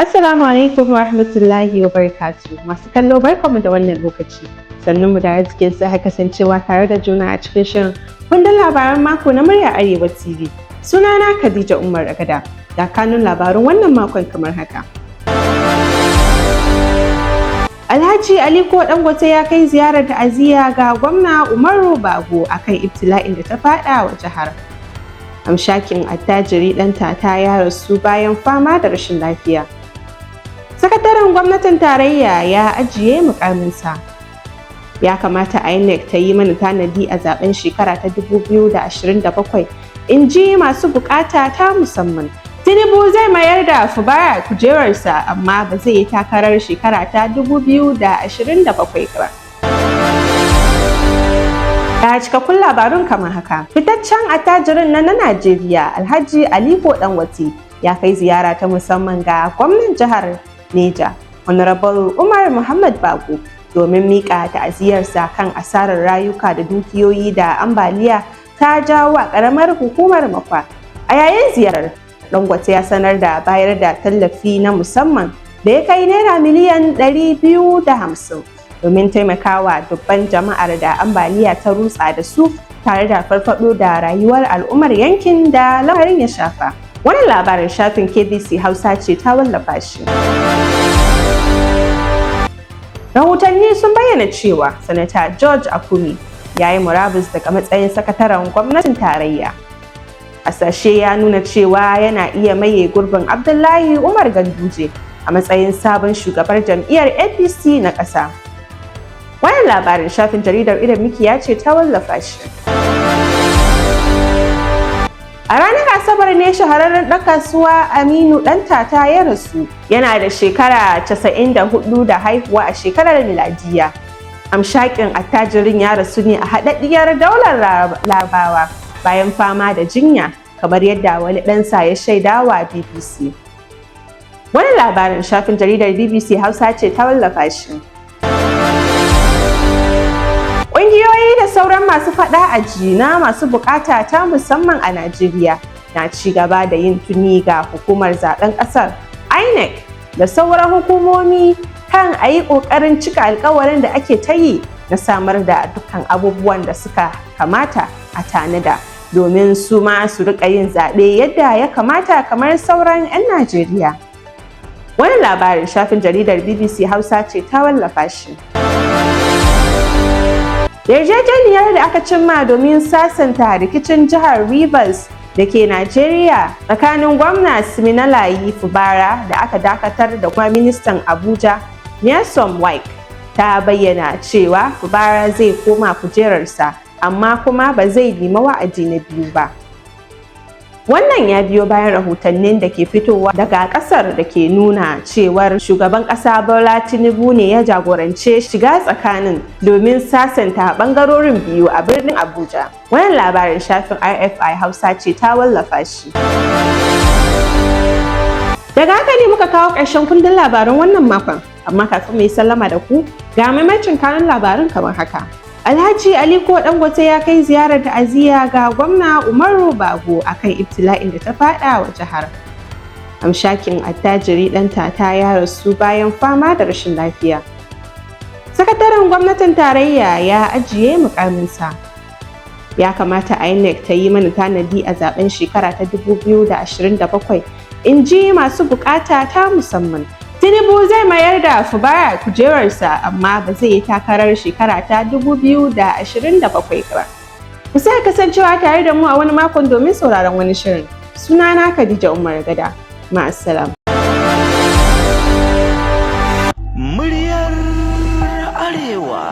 Assalamu alaikum wa rahmatullahi wa barakatuh. Masu kallo, barkanmu da wannan lokaci. Sannun mu da arzikin sa kasancewa tare da juna a cikin shirin kundin labaran mako na Murya Arewa TV. Sunana Khadija Umar Agada. Ga kanun labarun wannan makon kamar haka. Alhaji Aliko Dangote ya kai ziyarar ta'aziyya ga Gwamna Umaru Bago akan ibtila'in da ta fada wa jihar. Hamshakin attajiri ɗan tata ya rasu bayan fama da rashin lafiya. Sakataren gwamnatin tarayya ya ajiye mukaminsa. Ya kamata INEC ta yi mana tanadi a zaben shekara ta 2027, in ji masu bukata ta musamman. Tinubu zai mayar da Fubara kujerarsa, amma ba zai yi takarar shekara ta 2027 ba. Ga cikakkun labarun kamar haka. Fitaccen attajirin na Najeriya, Alhaji Aliko Dangote, ya kai ziyara ta musamman ga gwamnan jihar Neja, Honorable Umar Muhammad Bago, domin miƙa ta'aziyarsa kan asarar rayuka da dukiyoyi da ambaliya ta jawo a ƙaramar hukumar Makwa. A yayin ziyarar, Dangote ya sanar da bayar da tallafi na musamman da ya kai naira miliyan 250 domin taimakawa dubban jama'ar da ambaliya ta rutsa da su, tare da farfado da rayuwar al'ummar yankin da lamarin ya shafa. Wannan labarin shafin KBC Hausa ce ta wallafa shi. Rahotanni sun bayyana cewa Sanata George Akume ya yi murabus daga matsayin sakataren gwamnatin tarayya. Hasashe ya nuna cewa yana iya maye gurbin Abdullahi Umar Ganduje a matsayin sabon shugabar jam'iyyar APC na ƙasa. Wannan labarin shafin jaridar Idon Mikiya ce ta wallafa shi. A ranar Asabar ne shahararren ɗan kasuwa Aminu Ɗantata ya rasu. Yana da shekara 94 da haihuwa a shekarar miladiya. Hamshakin attajirin ya rasu ne a haɗaɗɗiyar Daular Larabawa bayan fama da jinya, kamar yadda wani ɗansa ya shaidawa BBC. Wani labarin shafin jaridar BBC Hausa ce ta wallafa shi. Ƙungiyoyi da sauran masu faɗa a ji na masu buƙata ta musamman a Najeriya na ci gaba da yin tuni ga hukumar zaben ƙasar INEC da sauran hukumomi kan a yi ƙoƙarin cika alkawarin da ake ta yi na samar da dukkan abubuwan da suka kamata a tanada domin su ma su rika yin zaɓe yadda ya kamata kamar sauran 'yan Najeriya. Wani labarin shafin jaridar BBC Hausa ce ta wallafa shi. Yarjejeniyar da aka cimma domin sasanta rikicin jihar Rivers da ke Najeriya tsakanin Gwamna Siminalayi Fubara da aka dakatar da kuma ministan Abuja Nyesom Wike ta bayyana cewa Fubara zai koma kujerarsa, amma kuma ba zai nemi wa'adi na biyu ba. Wannan ya biyo bayan rahotannin da ke fitowa daga kasar da ke nuna cewar shugaban kasa Bola Tinubu ne ya jagorance shiga tsakanin domin sasanta bangarorin biyu a birnin Abuja. Wannan labarin shafin RFI Hausa ce ta wallafa shi. Daga haka ne muka kawo ƙarshen kundin labaran wannan makon, amma kafin mu yi sallama da ku, ga maimacin kanun labarin kamar haka. Alhaji Aliko Dangote ya kai ziyarar ta'aziyya ga Gwamna Umaru Bago akan ibtila'in da ta fada wa jihar. Hamshakin attajiri ɗan tata ya rasu bayan fama da rashin lafiya. Sakataren gwamnatin tarayya ya ajiye mukaminsa. Ya kamata INEC ta yi mana tanadi a zaben shekara ta 2027, in ji masu bukata ta musamman. Tinubu zai mayar da Fubara kujerarsa, amma ba zai yi takarar shekara ta 2027 ba. Ku sai kasancewa tare da mu a wani makon domin sauraron wani shirin. Sunana Khadija Umar Gada. Ma'assalam. Muryar Arewa.